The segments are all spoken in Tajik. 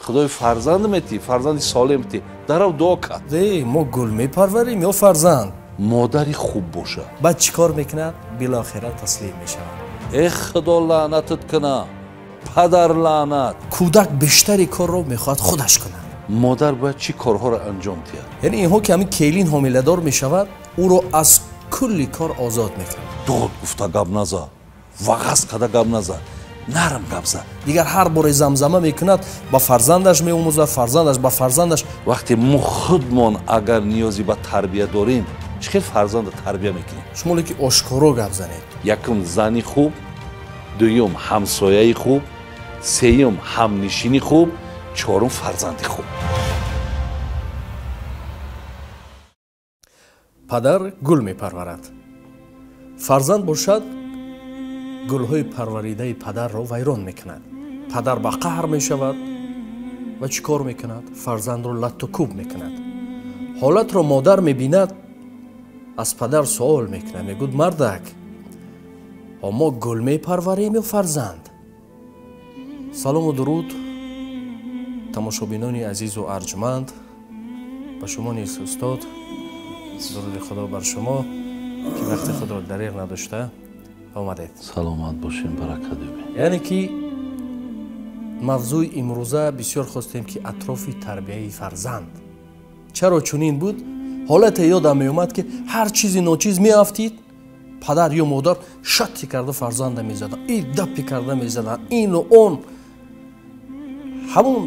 Худои фарзанд мети, фарзанди солим мети. Дарав дуо кард. Мо гул мепарварем ё фарзанд? Модари хуб боша. Баъд чӣ кор мекунад? Билохира таслим мешавад. Э худо лаънатат куна, падар лаънат. Кӯдак бештари корро мехоҳад худаш кунад. Модар бояд чӣ корҳоро анҷом диҳад? Яъне инҳо ки ҳамин келин ҳомиладор мешавад, ӯро аз кулли кор озод мекунад. Дод гуфта гап наза, вағаз када гап наза, нарм гап зад. Дигар ҳар боре замзама мекунад, ба фарзандаш меомӯзад, фарзандаш ба фарзандаш. Вақте мо худмон агар ниёзе ба тарбия дорем, чӣ хел фарзанда тарбия мекунем? Шумо леки ошкоро гап занед. Якум зани хуб, дуюм ҳамсояи хуб, сеюм ҳамнишини хуб, чорум фарзанди хуб. Падар гул мепарварад, фарзанд бошад гулҳои парваридаи падарро вайрон мекунад. Падар ба қаҳр мешавад ва чӣ кор мекунад? Фарзандро латту кӯб мекунад. Ҳолатро модар мебинад, аз падар суол мекунад, мегӯяд: мардак, мо гул мепарварем ё фарзанд? Салому дуруд тамошобинони азизу арҷманд, ба шумо низ устод, дуруди худо бар шумо ки вақти худро дареғ надошта омадед. Саломат бошем, баракат ёбед. Яъне ки мавзӯи имрӯза бисёр хостем ки атрофи тарбияи фарзанд. Чаро чунин буд? Ҳолате ёдам меомад ки ҳар чизи ночиз меафтид, падар ё модар шатти карда фарзанда мезаданд, и даппи карда мезаданд, ину он. Ҳамун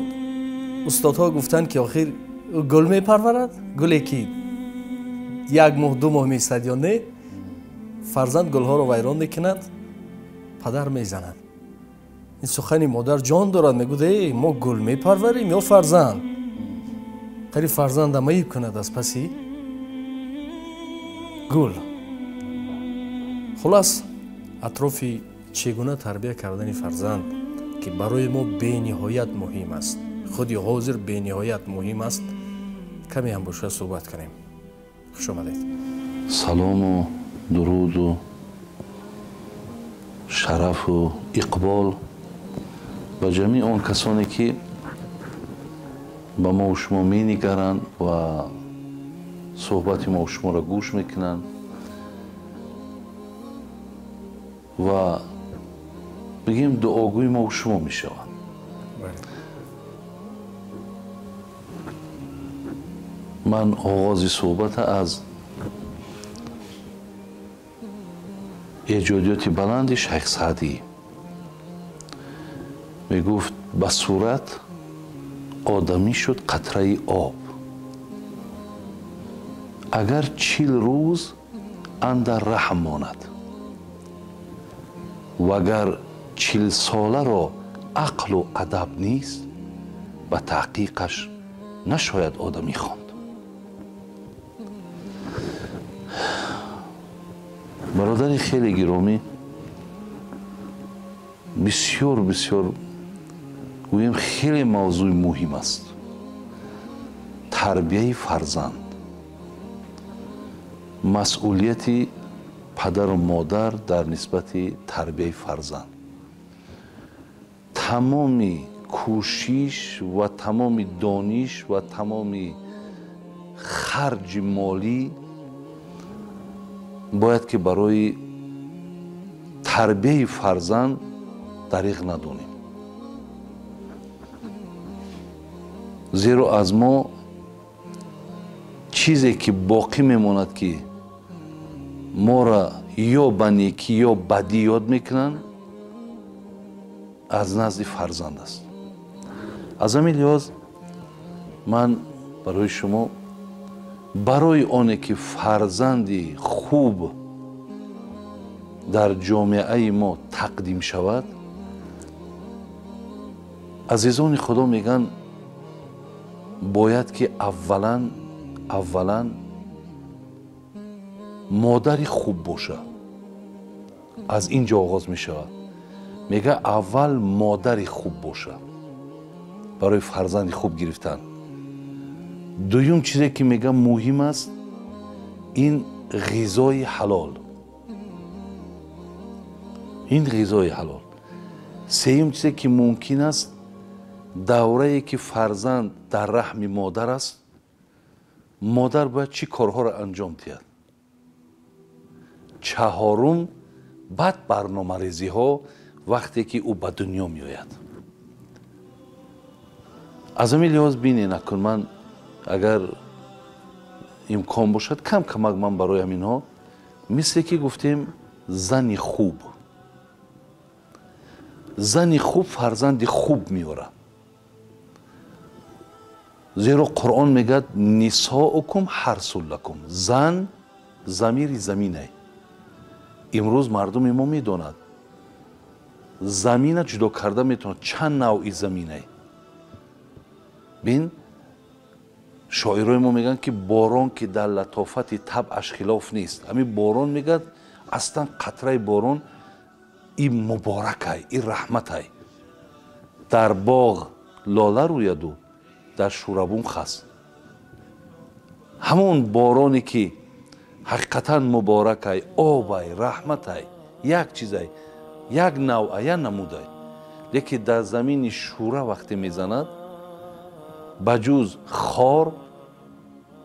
устодҳо гуфтанд ки охир гул мепарварад, гуле ки як моҳ ду моҳ меистад ё не, фарзанд гулҳоро вайрон мекунад, падар мезанад. Ин сухани модар ҷон дорад, мегӯяд: эй, мо гул мепарварем ё фарзанд? Қариб фарзанда маиб кунад аз паси гул. Хулас, атрофи чӣ гуна тарбия кардани фарзанд ки барои мо бениҳоят муҳим аст, худи ҳозир бениҳоят муҳим аст, каме ҳам боша суҳбат кунем. Хуш омадед. Салому дуруду шарафу иқбол ба ҷамеи он касоне ки ба мо шумо менигаранд ва суҳбати мо шуморо гӯш мекунанд ва бигем дуогӯи мо шумо мешаванд. Ман оғози суҳбата аз эҷодиёти баланди Шайх Саъдӣ мегуфт: ба сурат одамӣ шуд қатраи об, агар 40 рӯз андар раҳм монад, вагар 40 соларо ақлу адаб нест, ба таҳқиқаш нашояд одамӣ хонд. Бародари хеле гиромӣ, бисёр бисёр гӯем хеле мавзӯи муҳим аст тарбияи фарзанд, масъулияти падару модар дар нисбати тарбияи фарзанд. Тамоми кӯшиш ва тамоми дониш ва тамоми харҷи молӣ бояд ки барои тарбияи фарзанд дариғ надонем, зеро аз мо чизе ки боқӣ мемонад ки моро ё ба некӣ ё бадӣ ёд мекунанд, аз назди фарзанд аст. Аз ҳамин лиҳоз ман барои шумо барои оне ки фарзанди хуб дар ҷомеаи мо тақдим шавад, азизони худо мегӯянд бояд ки аввалан модари хуб боша. Аз ин ҷо оғоз мешавад. Мегӯяд аввал модари хуб боша барои фарзанди хуб гирифтан. Дуюм чизе ки мегӯям муҳим аст, ин ғизои ҳалол. Ин ғизои ҳалол. Сеюм чизе ки мумкин аст, Даврае ки фарзанд дар раҳми модар аст, модар бояд чӣ корҳоро анҷом диҳад. Чаҳорум, баъд барномарезиҳо вақте ки ӯ ба дунё меояд. Аз ҳамин лиҳоз бинед, акун ман агар имкон бошад кам камак ман барои ҳаминҳо, мисле ки гуфтем, зани хуб, зани хуб фарзанди хуб меорад. Зеро Қуръон мегӯяд: нисоукум ҳарсун лакум. Зан замири заминай. Имрӯз мардуми мо медонад, замина ҷудо карда метавонад, чанд навъи заминай. Бин, шоирои мо мегӯянд, ки борон ки дар латофати табъаш хилоф нест. Ҳамин борон, мегӯяд, аслан қатраи борон и муборакай, и раҳматай. Дар боғ лола рӯяду дар шӯрабун хас. Ҳамон бороне ки ҳақиқатан муборакай, обай, раҳматай, як чизай, як навъа, як намудай, лекин дар замини шӯра вақте мезанад, ба ҷуз хор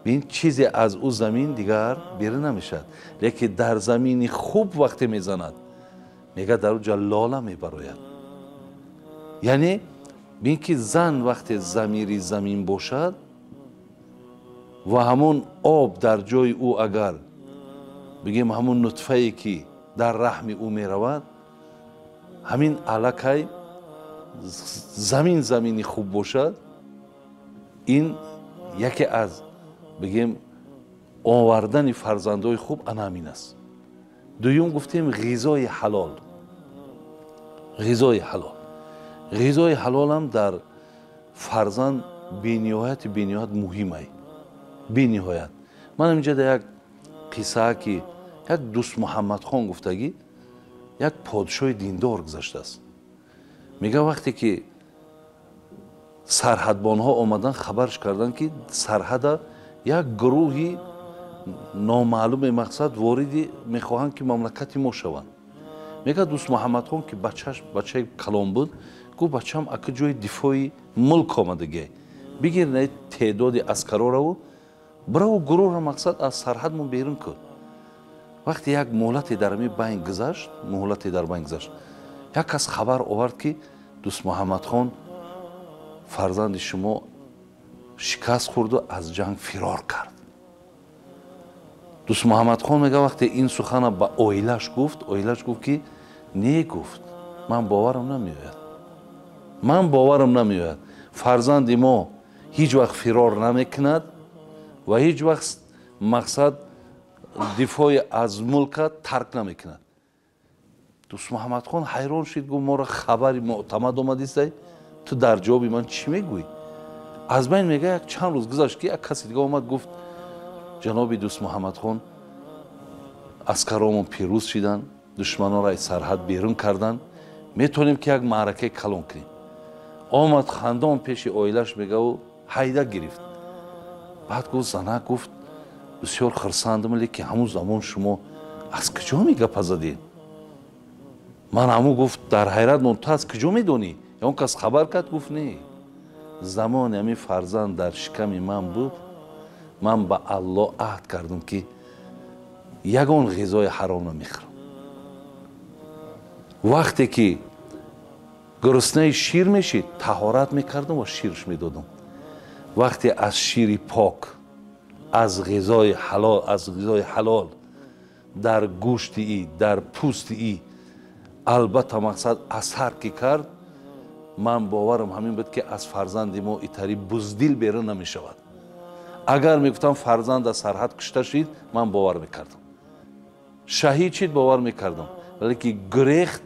бин чизе аз ӯ замин дигар берун намешавад. Лекин дар замини хуб вақте мезанад, мегӯяд, дар уҷа лола мебарояд. Яъне бин ки зан вақте замири замин бошад ва ҳамон об дар ҷои ӯ, агар бигем, ҳамон нутфае ки дар раҳми ӯ меравад, ҳамин аллакай замин замини хуб бошад, ин яке аз, бигем, овардани фарзандои хуб ана ҳамин аст. Дуюм, гуфтем, ғизои ҳалол. Ғизои ҳалол, ғизои ҳалолам дар фарзанд бениҳояти бениҳоят муҳимай, бениҳоят. Ман инҷа дар як қиссаа, ки як Дӯст Муҳаммадхон гуфтагӣ, як подшоҳи диндор гузаштааст. Мега, вақте ки сарҳадбонҳо омадан, хабарш карданд, ки сарҳада як гурӯҳи номаълуме, мақсад, вориди мехоҳанд ки мамлакати мо шаванд. Мега, Дӯст Муҳаммадхон, ки бачаш бачаи калон буд, гуфт: «Бачам, ака ҷои дифои мулк омадагиай, бигир на теъдоди аскарораву бираву гурӯҳро, мақсад, аз сарҳадмон берун кун». Вақте як муҳлате дар ҳамин байн гузашт, муҳлате дар байн гузашт, як кас хабар овард, ки Дӯст Муҳаммадхон, фарзанди шумо шикаст хӯрду аз ҷанг фирор кард. Дӯст Муҳаммадхон, мега, вақте ин сухана ба оилаш гуфт, оилаш гуфт, ки не, гуфт, ман боварам намеояд, ман боварам намеояд, фарзанди мо ҳеҷ вақт фирор намекунад ва ҳеҷ вақт, мақсад, дифои аз мулка тарк намекунад. Дӯст Муҳаммадхон ҳайрон шуд, гуфт: «Моро хабари мӯътамад омадистай, ту дар ҷавоби ман чӣ мегӯӣ?» Аз байн, мега, як чанд рӯз гузашт, ки як каси дига омад, гуфт: «Ҷаноби Дӯст Муҳаммадхон, аскаромон пирӯз шиданд, душманонро аз сарҳад берун карданд, метавонем ки як маъракаи калон кунем». Омад хандон пеши оилаш, мегаву ҳайда гирифт. Баъд гуфт, занак гуфт: «Бисёр хурсандам, лекин ҳамун замон шумо аз куҷо мегапа задед?» Ман ҳамун, гуфт, дар ҳайрат монд: «Ту аз куҷо медонӣ? Он кас хабар кард?» Гуфт: «Не, замоне ҳамин фарзанд дар шиками ман буд, ман ба Аллоҳ аҳд кардам, ки ягон ғизои ҳаром намехӯрам. Вақте ки гуруснаи шир мешид, таҳорат мекардам ва ширш медодам. Вақте аз шири пок, аз ғизои ҳалол, аз ғизои ҳалол дар гӯшти и, дар пӯсти и, албатта, мақсад, асар ки кард, ман боварам ҳамин буд, ки аз фарзанди мо итари буздил берун намешавад. Агар мегуфтам, фарзанд аз сарҳад кушта шид, ман бовар мекардам, шаҳид шид, бовар мекардам, валеки гурехт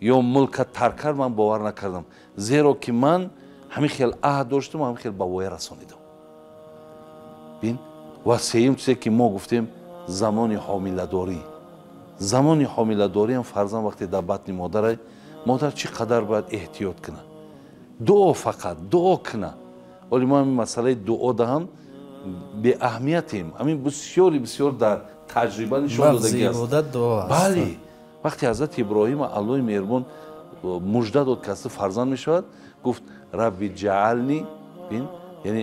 ё мулка тарк кард, ман бовар накардам, зеро ки ман ҳамин хел аҳд доштам, ҳамин хел ба воя расонидам». Бин, ва сеюм чизе ки мо гуфтем, замони ҳомиладорӣ. Замони ҳомиладориам фарзанд вақте дар батни модарай, модар чӣ қадар бояд эҳтиёт кунад, дуо, фақат дуо кунад. Оли мо ҳамин масъалаи дуо даҳам беаҳамиятем, ҳамин бисёри бисёр дар таҷриба нишон додагӣ аст. Бале, вақте ҳазрати Иброҳима Аллоҳи меҳрубон мужда дод, ки аз ту фарзанд мешавад, гуфт: Рабби ҷаални, яъне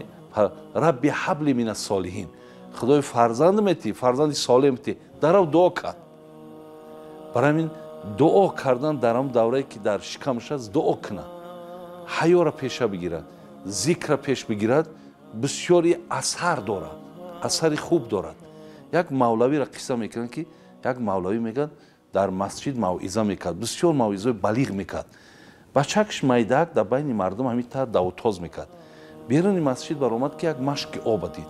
Рабби ҳабли мина солиҳин, Худои фарзанд метӣ, фарзанди солеҳ метӣ. Дарав дуо кард. Барои ҳамин дуо кардан дар ҳам даврае ки дар шикамаш аст, дуо кунад, ҳаёра пеша бигирад, зикра пеш бигирад, бисёри асар дорад, асари хуб дорад. Як мавлавиро қисса мекунанд, ки як мавлавӣ мегӯяд, дар масҷид мавъиза мекард, бисёр мавъизаи балиғ мекард. Бачакш майдаак дар байни мардум ҳамин тавр давутоз мекард. Беруни масҷид баромад, ки як машки оба дид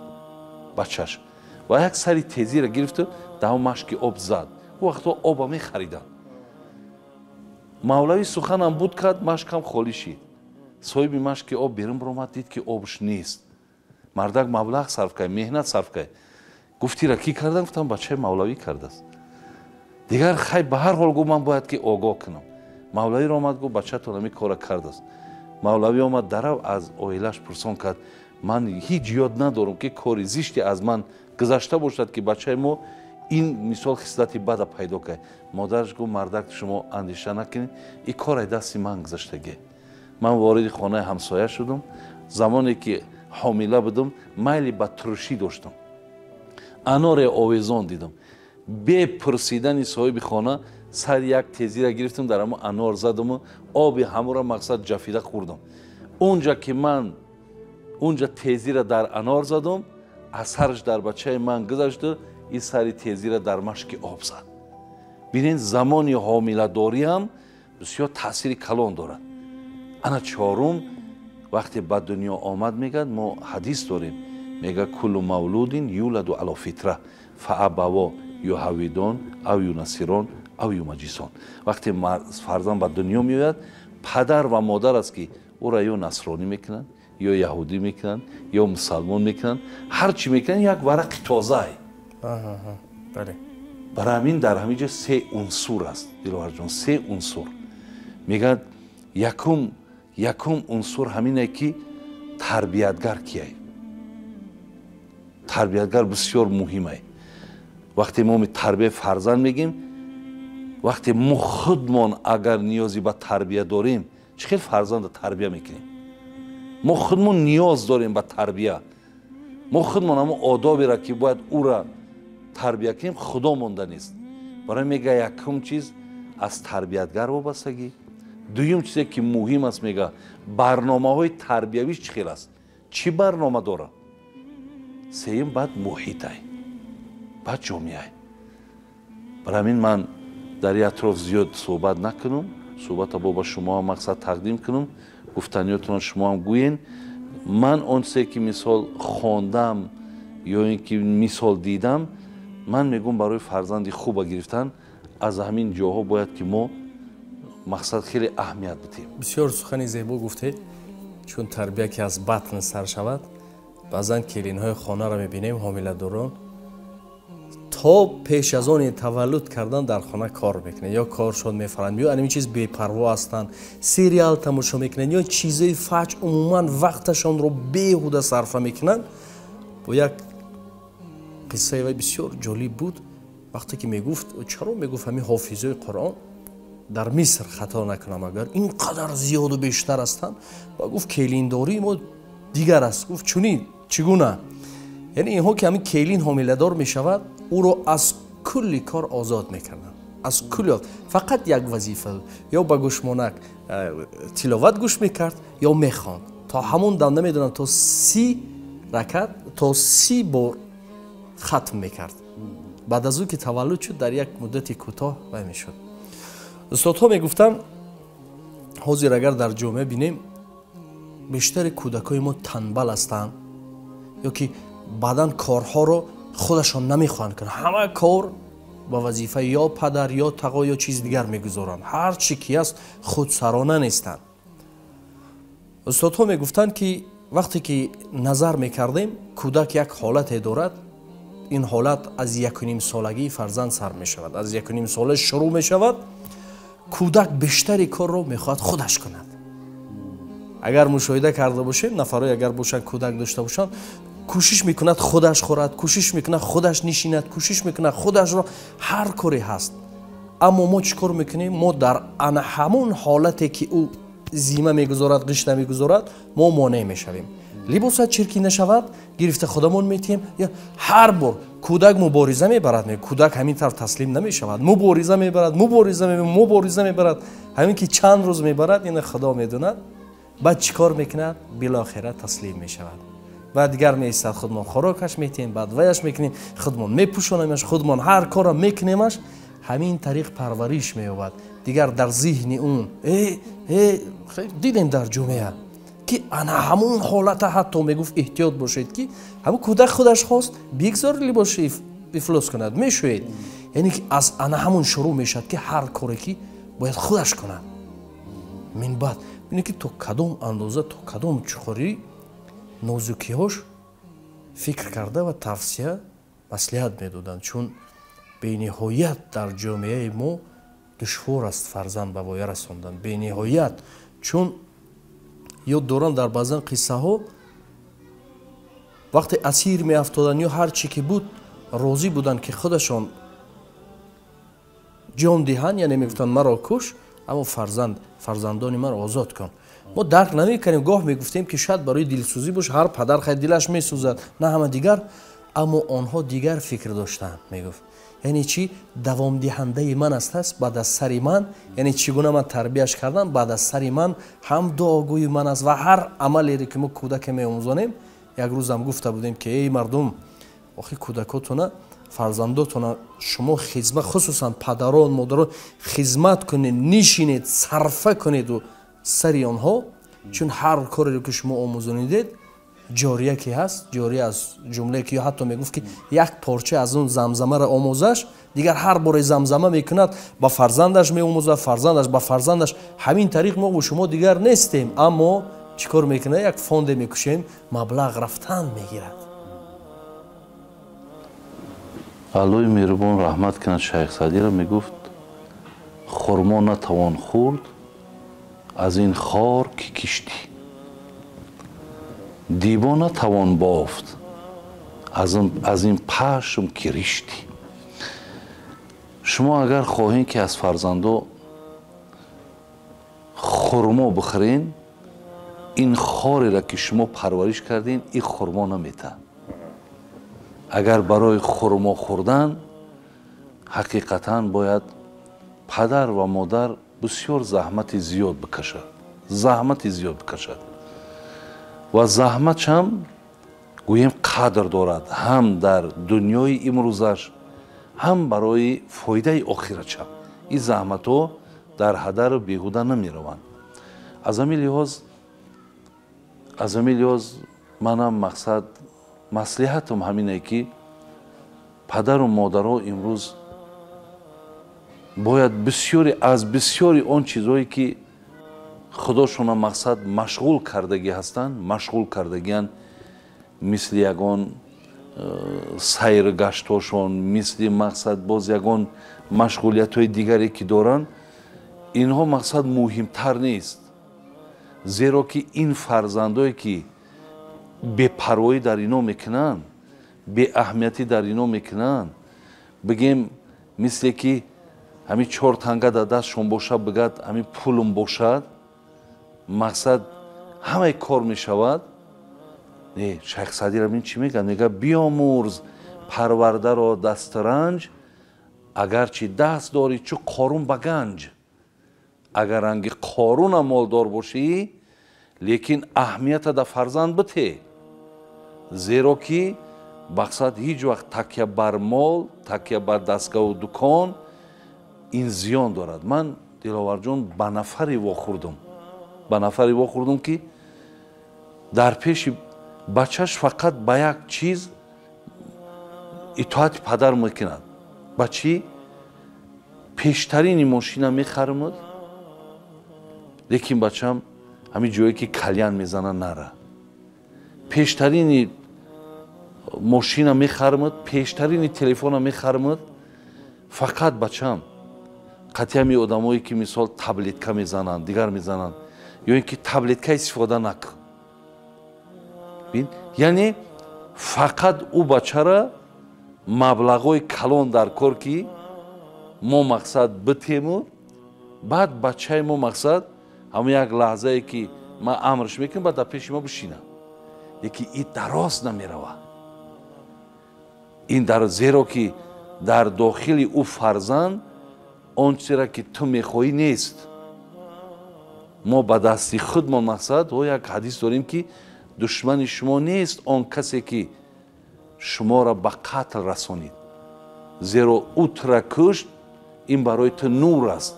бачаш ва як сари тезиро гирифту дар машки об зад. Ӯ вақтҳо оба мехариданд. Мавлавӣ суханам буд кард, машкам холӣ шид. Соҳиби машки об берун баромад, дид, ки обш нест. Мардак маблағ сарф кард, меҳнат сарф кард. Гуфтира кӣ кардан? Гуфтам, бачаи мавлавӣ кардааст. Дигар хай, ба ҳар ҳол гуфт, ман бояд ки огоҳ кунам. Мавлавиро омад, гуфт, бачатон ҳамин кора кардааст. Мавлавӣ омад, дарав аз оилаш пурсон кард: ман ҳеҷ ёд надорам, ки кори зиште аз ман гузашта бошад, ки бачаи мо ин мисол хислати бада пайдо кард. Модараш гуфт: мардак, шумо андеша накунед, ин кор ай дасти ман гузаштагӣ. Ман вориди хонаи ҳамсоя шудам, замоне ки ҳомила будам, майли ба туршӣ доштам, аноре овезон дидам, бе пурсидани соҳиби хона сари як тезира гирифтам, дар ҳамо анор задаму оби ҳамура мақсад ҷафида хӯрдам. Унҷа ки ман унҷа тезира дар анор задам, асараш дар бачаи ман гузашту ин сари тезира дар машки об зад. Бинед, замони ҳомиладориам бисёр таъсири калон дорад. Ана чорум, вақте ба дунё омад, мегӯяд, мо ҳадис дорем, мегӯяд: куллу мавлудин юладу ало фитра фаабаво юҳавидон ав юнасирон ав юмаҷисон. Вақте фарзанд ба дунё меояд, падар ва модар аст, ки ӯро ё насронӣ мекунанд, ё яҳудӣ мекунанд, ё мусалмон мекунанд, ҳар чӣ мекунанд, як варақи тозае. Барои ҳамин дар ҳамин ҷо се унсур аст, Диловарҷон, се унсур мегӯяд. Якум унсур ҳамине, ки тарбиятгар кияй. Тарбиятгар бисёр муҳимай. Вақте мо тарбияи фарзанд мегӯем, вақте мо худмон агар ниёзе ба тарбия дорем, чӣ хел фарзанда тарбия мекунем? Мо худмон ниёз дорем ба тарбия. Мо худмон ҳамон одоберо, ки бояд ӯра тарбия кунем, худо монда нест. Барои мега, якум чиз аз тарбиятгар вобастагӣ. Дуюм чизе, ки муҳим аст, мега, барномаҳои тарбиявиш чӣ хел аст, чӣ барнома дорад. Сеюм, баъд муҳитай, баъд ҷомеай. Барои ҳамин ман дар ин атроф зиёд суҳбат накунам, суҳбата бо ба шумоам мақсад тақдим кунам, гуфтаниётонро шумоам гӯен. Ман он чизе, ки мисол хондам ё ин ки мисол дидам, ман мегӯм, барои фарзанди хуба гирифтан аз ҳамин ҷоҳо бояд ки мо мақсад хеле аҳамият бидиҳем. Бисёр сухани зебо гуфтед, чун тарбия ки аз батн сар шавад. Баъзан келинҳои хонаро мебинем, ҳомиладорон то пеш аз оне таваллуд кардан дар хона кор мекунанд, ё коршон мефаранд, ё ҳамин чиз бепарво ҳастанд, сериал тамошо мекунанд, ё чизои фаҷ, умуман вақташонро беҳуда сарфа мекунанд. Бо як қиссаи вай бисёр ҷолиб буд, вақте ки мегуфт, чаро, мегуфт, ҳамин ҳофизои Қуръон дар Миср, хато накунам агар, ин қадар зиёду бештар ҳастанд? Ва гуфт, келиндории мо дигар аст. Гуфт, чунин чӣ гуна? Яъне инҳо ки ҳамин келин ҳомиладор мешавад, ӯро аз кулли кор озод мекарданд, аз кулли, фақат як вазифа: ё ба гӯшмонак тиловат гӯш мекард, ё мехонд. То ҳамон дам, намедонам, то 30 ракат, то 30 бор хатм мекард. Баъд аз ӯ ки таваллуд шуд, дар як муддати кӯтоҳ вай мешуд. Устодҳо мегуфтанд, ҳозир агар дар ҷомеа бинем, бештари кӯдакҳои мо танбал ҳастанд, ё ки баъдан корҳоро худашон намехоҳанд кунанд, ҳама кор ба вазифаи ё падар, ё тағо, ё чизи дигар мегузоранд, ҳар чӣ ки аст, худсарона нестанд. Устодҳо мегуфтанд, ки вақте ки назар мекардем, кӯдак як ҳолате дорад. Ин ҳолат аз 1,5 солагии фарзанд сар мешавад, аз 1,5 сола шурӯъ мешавад. Кӯдак бештари корро мехоҳад худаш кунад. Агар мушоҳида карда бошем, нафарое агар бошанд, кӯдак дошта бошанд, кӯшиш мекунад худаш хӯрад, кӯшиш мекунад худаш нишинад, кӯшиш мекунад худашро, ҳар коре ҳаст. Аммо мо чӣ кор мекунем? Мо дар ана ҳамон ҳолате, ки ӯ зима мегузорад, ғишта мегузорад, мо монеъ мешавем. Либосат чиркин нашавад, гирифта худамон метиҳем. Ҳар бор кӯдак мубориза мебарад, кӯдак ҳамин тавр таслим намешавад, мубориза мебарад, мубориза мебарад, мубориза мебарад. Ҳамин ки чанд рӯз мебарад, ина Худо медонад. Баъд чӣ кор мекунад? Билохира таслим мешавад. Баъд дигар меистад, худмон хӯрокаш метиҳем, баъд ваяш мекунем, худмон мепӯшонемаш, худмон ҳар корро мекунемаш. Ҳамин тариқ парвариш меёбад. Дигар дар зиҳни он дидем дар ҷомеа ки ана ҳамон ҳолата ҳатто мегуфт эҳтиёт бошед, ки ҳамон кӯдак худаш хост, бигзор либосшо ифлос кунад, мешӯед. Яъне ки аз ана ҳамон шурӯъ мешавад, ки ҳар коре ки бояд худаш кунад. Мин баъд бинед, ки то кадом андоза, то кадом чуқурӣ нозукиҳош фикр карда ва тавсия, маслиҳат медоданд. Чун бениҳоят дар ҷомеаи мо душвор аст фарзанд ба воя расондан, бениҳоят. Чун ёд дорам дар баъзан қиссаҳо вақте асир меафтоданд ё ҳар чӣ ки буд, розӣ буданд, ки худашон ҷон диҳанд, яъне мегуфтанд маро куш, аммо фарзандони маро озод кун. Мо дарк намекардем, гоҳ мегуфтем, ки шояд барои дилсӯзӣ бош, ҳар падар хай дилаш месӯзад, на ҳама дигар. Аммо онҳо дигар фикр доштанд, мегуфт. Яъне чӣ? Давомдиҳандаи ман аст, баъд аз сари ман, яъне чӣ гуна ман тарбияш кардам, баъд аз сари ман ҳам дуогӯи ман аст ва ҳар амалере ки мо кӯдаке меомӯзонем. Як рӯзам гуфта будем, ки эй мардум, охи кӯдакотона, фарзандотона шумо хизмат, хусусан падарон, модарон, хизмат кунед, нишинед, сарфа кунеду сари онҳо, чун ҳар кореро ки шумо омӯзонидед, ҷория ки ҳаст, ҷория аз ҷумлае ки ҳатто мегуфт, ки як порча аз он замзамаро омӯзаш, дигар ҳар боре замзама мекунад, ба фарзандаш меомӯзад, фарзандаш ба фарзандаш. Ҳамин тариқ мо бо шумо дигар нестем, аммо чӣ кор мекунад? Як фонде мекушем, маблағ рафтан мегирад. Аллоҳи меҳрубон раҳмат кунад Шайх Саъдиро, мегуфт хурмо натавон хӯрд аз ин хор ки киштӣ, дибо натавон бофт аз ин пашм ки риштӣ. Шумо агар хоҳем, ки аз фарзандо хурмо бихӯрен, ин хореро ки шумо парвариш кардин, ин хурмо наметаҳад. Агар барои хурмо хӯрдан, ҳақиқатан бояд падар ва модар бисёр заҳмати зиёд бикашад, заҳмати зиёд бикашад. Ва заҳматшам гӯем қадр дорад ҳам дар дунёи имрӯзаш, ҳам барои фоидаи охиратшам. Ин заҳматҳо дар ҳадару беҳуда намераванд. Аз ҳамин лиҳоз манам мақсад маслиҳатам ҳамине, ки падару модарҳо имрӯз бояд бисёре аз бисёри он чизҳое ки худошона мақсад машғул кардагӣ ҳастанд, машғул кардагиянд, мисли ягон сайргаштҳошон, мисли мақсад боз ягон машғулиятҳои дигаре ки доранд, инҳо мақсад муҳимтар нест. Зеро ки ин фарзандое ки бепарвоӣ дар ино мекунанд, беаҳамиятӣ дар ино мекунанд, бигем мисле ки ҳамин чор танга дар дастшон бошад, бигад ҳамин пулм бошад, мақсад ҳамаи кор мешавад. Не, Шайх Саъдиро бин чӣ мегӯяд? Мегӯяд биомӯрз парвардаро дастранҷ, агарчи даст дорӣ чу Қорун ба ганҷ. Агар ранги Қоруна молдор бошӣ, лекин аҳамията дар фарзанд бите, зеро ки мақсад ҳеҷ вақт такя бар мол, такя бар дастгоҳу дукон ин зиён дорад. Ман Диловарҷон ба нафаре вохӯрдам, ба нафаре вохӯрдам, ки дар пеши бачаш фақат ба як чиз итоати падар мекунад. Ба чӣ? Пештарини мошина мехаримуд, лекин бачам ҳамин ҷое ки кальян мезана нара. Пештарини мошина мехаримуд, пештарини телефона мехаримуд, фақат бачам қатъи ҳамин одамое ки мисол таблетка мезананд, дигар мезананд, ё ин ки таблетка истифода накун. Яъне фақат ӯ бачара маблағҳои калон дар кор, ки мо мақсад битему, баъд бачаи мо мақсад Ҳамон як лаҳзае ки ман амрш мекунам, баъд дар пеши мо бишина. Лекин ин дароз намерава. Ин дар зеро ки дар дохили ӯ фарзанд он чизеро ки ту мехоҳӣ нест. Мо ба дасти худмон мақсад о як ҳадис дорем ки душмани шумо нест он касе ки шуморо ба қатл расонид, зеро ӯ тура кушт, ин барои ту нур аст.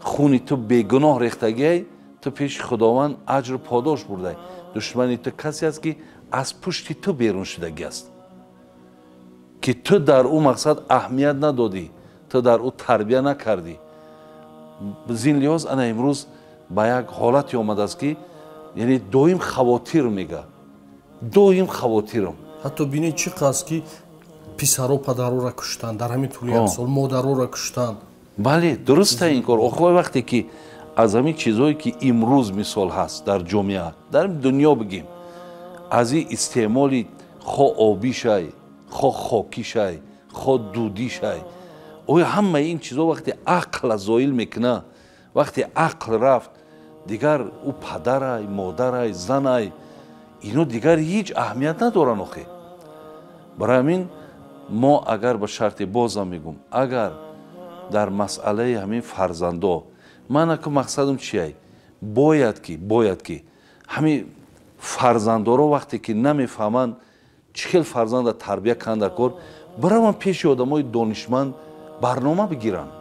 Хуни ту бегуноҳ рехтагиай, ту пеши Худованд аҷру подош бурдай. Душмани ту касе аст ки аз пушти ту берун шудагӣ аст, ки ту дар ӯ мақсад аҳамият надодӣ, ту дар ӯ тарбия накардӣ. Зин лиҳоз ана имрӯз ба як ҳолате омадааст ки яъне доим хавотир мега, доим хавотирам. Ҳатто бинед чӣ қадр ки писаро падарора куштанд дар ҳамин тӯли як сол, модарора куштанд. Бале, дуруста ин кор. Охир вақте ки аз ҳамин чизҳое ки имрӯз мисол ҳаст дар ҷомеа, дар дунё бигем, аз ин истеъмоли хо обишай, хо хокишай, хо дудишай, оё ҳамаи ин чизҳо вақте ақла зоил мекуна, вақте ақл рафт, дигар ӯ падарай, модарай, занай, ино дигар ҳеҷ аҳамият надоранд. Охе барои ҳамин мо агар ба шарте бозам мегӯм, агар дар масъалаи ҳамин фарзандо, ман аку мақсадам чиай? Бояд ки ҳамин фарзандоро вақте ки намефаҳманд чӣ хел фарзанда тарбия кунанд дар кор, бираванд пеши одамои донишманд барнома бигиранд,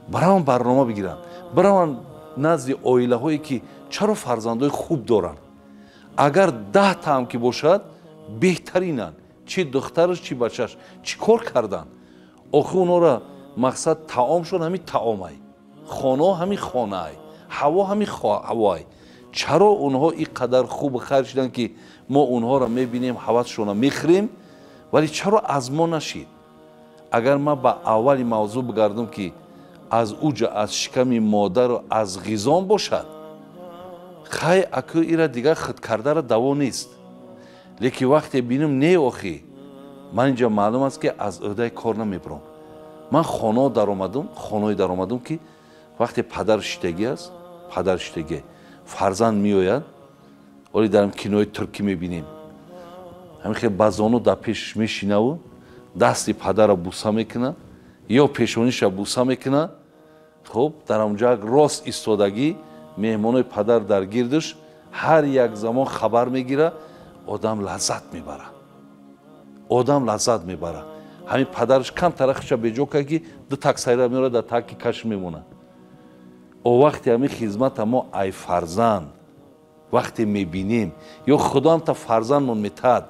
бираванд барнома бигиранд, бираванд назди оилаҳое ки чаро фарзандои хуб доранд. Агар 10 таам ки бошад, беҳтаринанд, чӣ духтараш, чӣ бачаш, чӣ кор карданд. Охир онора мақсад таомшон ҳамин таомай, хонао ҳамин хонаай, ҳаво ҳамин ҳавоай. Чаро онҳо ин қадар хубу хайр шуданд ки мо онҳоро мебинем, ҳавасшонро мехӯрем, вале чаро аз мо нашид? Агар ман ба аввали мавзӯъ бигардам ки аз уҷа, аз шиками модару аз ғизон бошад, хай аку ира дигар худкардара даво нест. Лекин вақте бинам не, охи ман инҷа маълум аст ки аз ӯҳдаи кор намебурам. Ман хонао даромадам, хонаое даромадам ки вақте падар шиштагӣ аст, падар шиштагӣ, фарзанд меояд, оли дар кинои туркӣ мебинем, ҳамин хел ба зону дар пешаш мешинаву дасти падарро буса мекунад ё пешониша буса мекунад. Хуб, дар ҳамонҷо рост истодагӣ, меҳмонои падар дар гирдаш ҳар як замон хабар мегирад, одам лаззат мебарад, одам лаззат мебарад. Ҳамин падараш камтара хиша беҷо кард ки ду таксайра меорад, дар таки каш мемонад. О вақте ҳамин хизмата мо ай фарзанд вақте мебинем, ё худоам та фарзандмон метаҳад.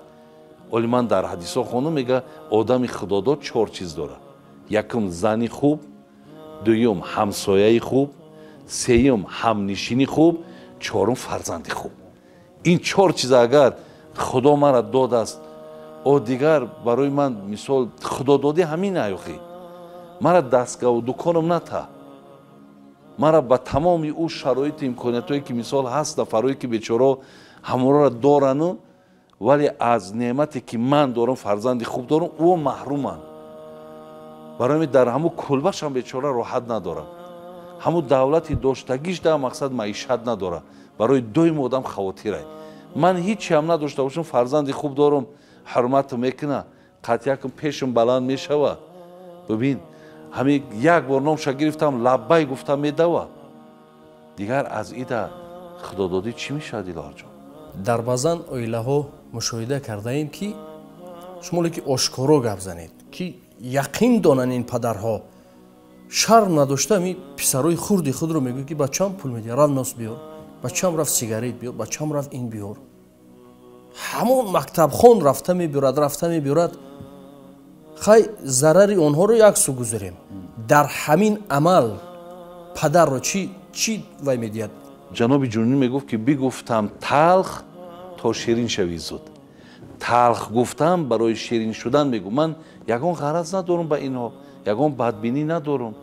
Оли ман дар ҳадисҳо хонум мега одами худодод 4 чиз дорад. Якум зани хуб, дуюм ҳамсояи хуб, сеюм ҳамнишини хуб, чорум фарзанди хуб. Ин 4 чиз агар худо мара додааст, о дигар барои ман мисол худододӣ ҳамин аюхи. Мара дастгоҳу дуконам ната, мара ба тамоми ӯ шароити имкониятҳое ки мисол ҳаст, нафарое ки бечоро ҳамонро дорану, вале аз неъмате ки ман дорам, фарзанди хуб дорам, ӯ маҳруманд. Барои ҳамин дар ҳамун кулбашам бечора роҳат надорам, ҳамун давлати доштагиш дар мақсад маишат надорам. Барои доим одам хавотирай. Ман ҳичи ҳам надошта бошам, фарзанди хуб дорам, ҳурматам мекуна, қатъиякам пешам баланд мешава. Бибин, ҳамин як бор номша гирифтам, лаббай гуфтам, медава. Дигар аз ида худододӣ чӣ мешавад, Диловарҷон? Дар баъзан оилаҳо мушоҳида кардаем ки шумо ки ошкоро гап занед, ки яқин донанд ин падарҳо шарм надошта ҳамин писарои хурди худро мегӯяд ки бачам пул медиҳад, рафт нос биёр, бачам рафт сигарет биёр, бачам рафт ин биёр. Ҳамон мактабхон рафта мебиёрад, рафта мебиёрад. Хай зарари онҳоро як су гузорем, дар ҳамин амал падарро чӣ вай медиҳад? Ҷаноби Ҷунунӣ мегуфт ки бигуфтам талх то ширин шавӣ зуд. Талх гуфтам барои ширин шудан мегӯ. Ман ягон ғараз надорам ба инҳо, ягон бадбинӣ надорам,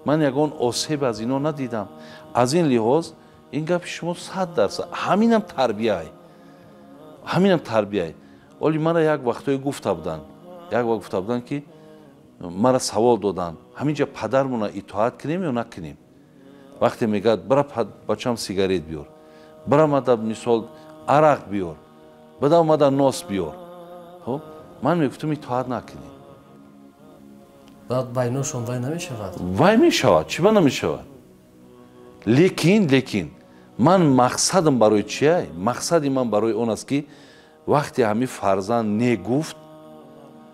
ман ягон осеб аз инҳо надидам. Аз ин лиҳоз ин гапи шумо 100% ҳаминам тарбияй, ҳаминам тарбияй. Оли мара як вақтое гуфта буданд, як вақт гуфта буданд ки мара савол доданд, ҳаминҷа падармона итоат кунем ё накунем? Вақте мегӯяд бира бачам сигарет биёр, бира мада мисол арақ биёр, бира мада нос биёр, хуб ман мегуфтам итоат накунӣ. Баъд байношон вай намешавад? Вай мешавад, чӣ ба намешавад? Лекин ман мақсадам барои чия? Мақсади ман барои он аст ки вақте ҳамин фарзанд не гуфт,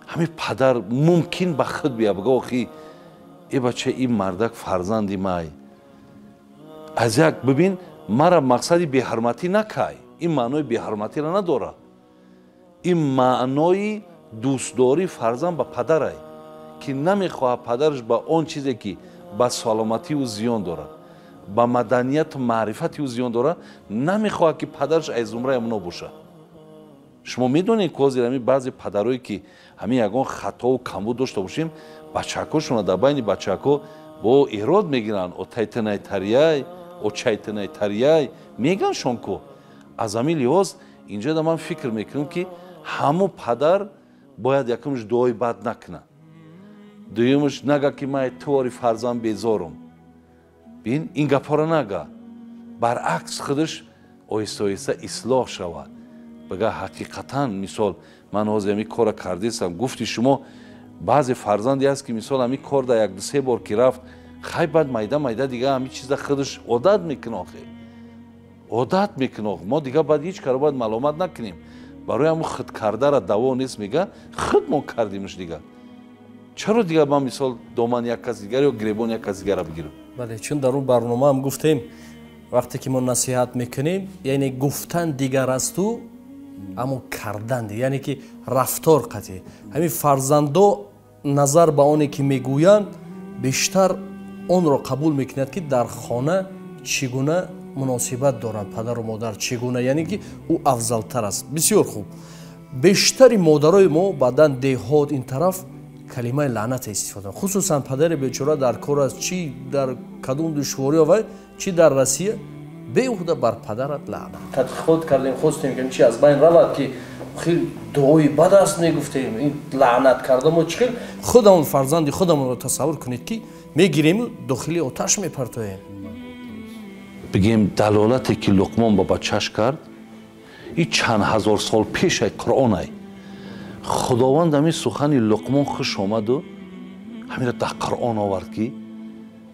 ҳамин падар мумкин ба худ бия бага охи э бача ин мардак фарзанди май. Аз як бибин мара мақсади беҳурматӣ накай. Ин маънои беҳурматиро надорад. Ин маънои дӯстдории фарзанд ба падарай ки намехоҳад падараш ба он чизе ки ба саломатии ӯ зиён дорад, ба маданияту маърифати ӯ зиён дорад, намехоҳад ки падараш аз зумраи амно бошад. Шумо медонед ки ҳозир ҳамин баъзе падарое ки ҳамин ягон хатову камбуд дошта бошем, бачакҳошонро дар байни бачакҳо бо эрод мегиранд, отайтанайтарияй, очайтанайтарияй мегӯянд ку. Аз ҳамин лиҳоз инҷо да ман фикр мекунам ки ҳамун падар бояд якумш дуои бад накунад, дуюмш нага ки ман тувори фарзанд безорум. Бин ин гапҳоро нага, баръакс худаш оҳиста оҳиста ислоҳ шавад. Бага ҳақиқатан мисол ман ҳозир ҳамин корро кардесам, гуфти шумо баъзе фарзанде ҳаст ки мисол ҳамин кор дар як ду се бор ки рафт, хай баъд майда майда дига ҳамин чиза худаш одат мекунад, охе одат мекунад. Мо дига баъд ҳеҷ каро бояд маломат накунем. Барои ҳамун худкардара даво нест, мега худ мо кардимш дига. Чаро дига ман мисол доман як кас дигар ё гиребон як кас дигара бигирам? Бале, чун дар он барнома ҳам гуфтем вақте ки мо насиҳат мекунем, яъне гуфтан дигар асту, аммо кардан, яъне ки рафтор қатъӣ. Ҳамин фарзандо назар ба оне ки мегӯянд бештар онро қабул мекунад ки дар хона чӣ гуна муносибат доранд падару модар, чӣ гуна, яъне ки ӯ афзалтар аст. Бисёр хуб. Бештари модарои мо баъдан деҳот ин тараф калимаи лаънат истифода, хусусан падари бечора дар кор аст, чӣ дар кадом душвориё вай, чӣ дар Россия, беҳуда бар падарат лаънат. Тадқиқот кардем, хостем ки чи аз байн равад, ки хел дуои бад аст мегуфтем, ин лаънат карда мо чӣ хел худамон фарзанди худамонро тасаввур кунед ки мегирему дохили оташ мепартоем. Бигем далолате ки Луқмон ба бачаш кард, ин чанд ҳазор сол пешай Қуръонай. Худованд ҳамин сухани Луқмон хуш омаду ҳаминро дар Қуръон овард ки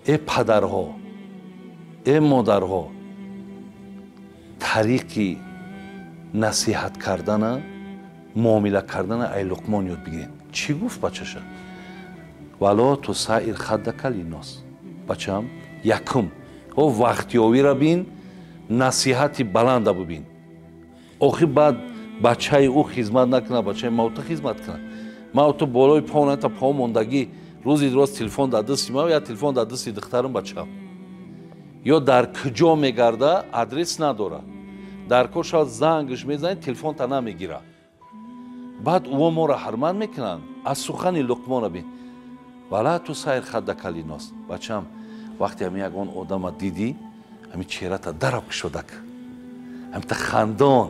э падарҳо, э модарҳо, тариқи насиҳат кардана, муомила кардана ай Луқмон ёд бигирем. Чӣ гуфт бачаша? Вало тусаир хаддака линнос. Бачам, якум о вақтёвиро бин, насиҳати баланда бибин. Охи баъд бачаи ӯ хизмат накунад, бачаи маута хизмат кунад. Ма ту болои поната по мондагӣ рӯзи роз телефон дар дасти ма, я телефон дар дасти духтарам бачам. Ё дар куҷо мегарда, адрес надорад. Дар кор шавад зангш мезанед, телефонта намегирад. Баъд ӯо моро ҳурмат мекунанд. Аз сухани Луқмона бин. Вала тусайр хаддака линнос. Бачам, вақте ҳамин ягон одама дидӣ, ҳамин чеҳрата дарав кушодак, ҳамита хандон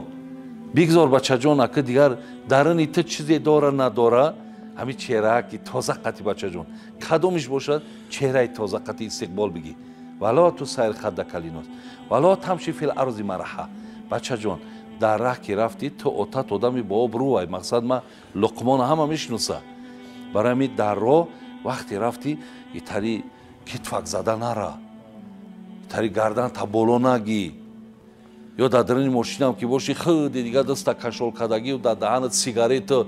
бигзор бачаҷон, ака дигар даруни ту чизе дора надора, ҳамин чеҳраа ки тоза қати бачаҷон кадомиш бошад, чеҳраи тоза қати истиқбол бигӣ. Вала тусайр хаддака линнос вала тамши фил арзи мараҳа. Бачаҷон, дар раҳ ки рафтӣ, ту отат одами бо обрӯвай. Мақсад ма Луқмона ҳама мешиноса. Барои ҳамин дар роҳ вақте рафтӣ, итари китфак зада нара, итари гардан та боло нагӣ, ё дар даруни мошинам ки бошӣ, худи дига даста кашол кардагӣ, дар даҳанат сигарету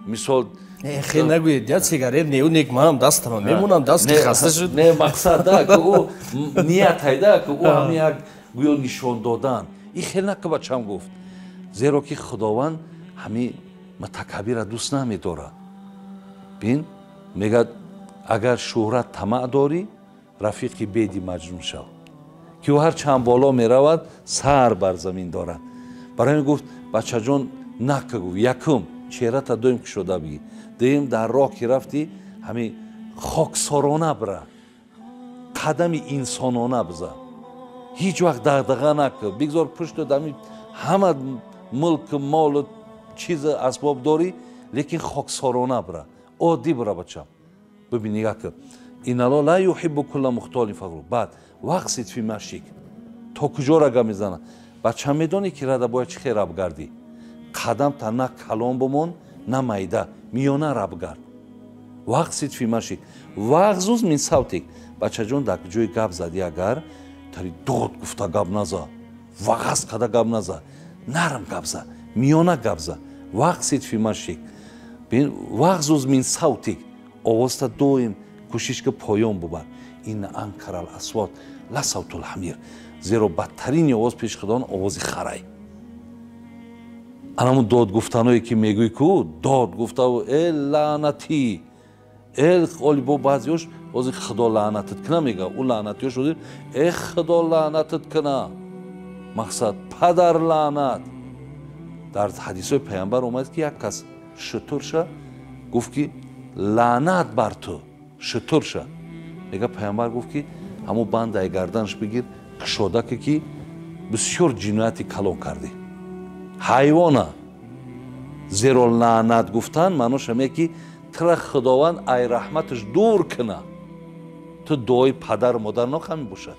мисол. Хел нагӯед, я сигарет неу нек, манам дастама мемонам, даст ки хаста шуд. Не, мақсад да ки ӯ ният да ки ӯ ҳам як гӯё нишон додан. Ин хел нака бачам гуфт, зеро ки Худованд ҳамин мутакаббирро дӯст намедорад. Бин, мегӯяд агар шӯҳрат тамаъ дорӣ, рафиқи беди маҷнун шав, ки ӯ ҳар чанд боло меравад, сар бар замин дорад. Барои ҳамин гуфт бачаҷон нака, гуфт якум чеҳрата доим кушода бигӣ, дуюм дар роҳ ки рафтӣ ҳамин хоксорона бира, қадами инсонона бизан, ҳеҷ вақт дағдаға накун, бигзор пушту ҳамин ҳама мулку молу чиз асбоб дорӣ, лекин хоксорона бира, оддӣ бира. Бачам, бибин, нигаҳ кун, Инналлоҳа ла юҳиббу кулла мухтолин фахур. Баъд вақсид фи машик. То куҷо рага мезана? Бача медонӣ ки рада бояд чӣ хел раб гардӣ? Қадамта на калон бумон, на майда, миёна раб гард. Вақсид фи машик. Вағзуз мин савтик. Бачаҷон, дар ҷои гап задӣ агар, тари дод гуфта гап наза, вағаз када гап наза, нарм гап за, миёна гап за. Вақсид фи машик. Вағзуз мин савтик. Овозта доим кӯшиш ки поён бубар. Инна анкарал асвот ла савтул ҳамир. Зеро бадтарин овоз пеши Худованд овози харай. Анамун дод гуфтаное ки мегӯй ку, дод гуфтаву э лаънатӣ, э оли бо баъзеош ози Худо лаънатат кина мега, ӯ лаънатиёш ози э Худо лаънатат кина. Мақсад падар лаънат. Дар ҳадисҳои паямбар омад ки як кас шутурша гуфт ки лаънат бар ту, шутурша. Мега паямбар гуфт ки ҳамун бандаи гарданаш бигир, кушодаке ки бисёр ҷинояти калон кардӣ. Ҳайвона. Зеро лаънат гуфтан маънош ҳаме ки тра Худованд ай раҳматаш дур кина. Ту дуои падару модар нохами бошад.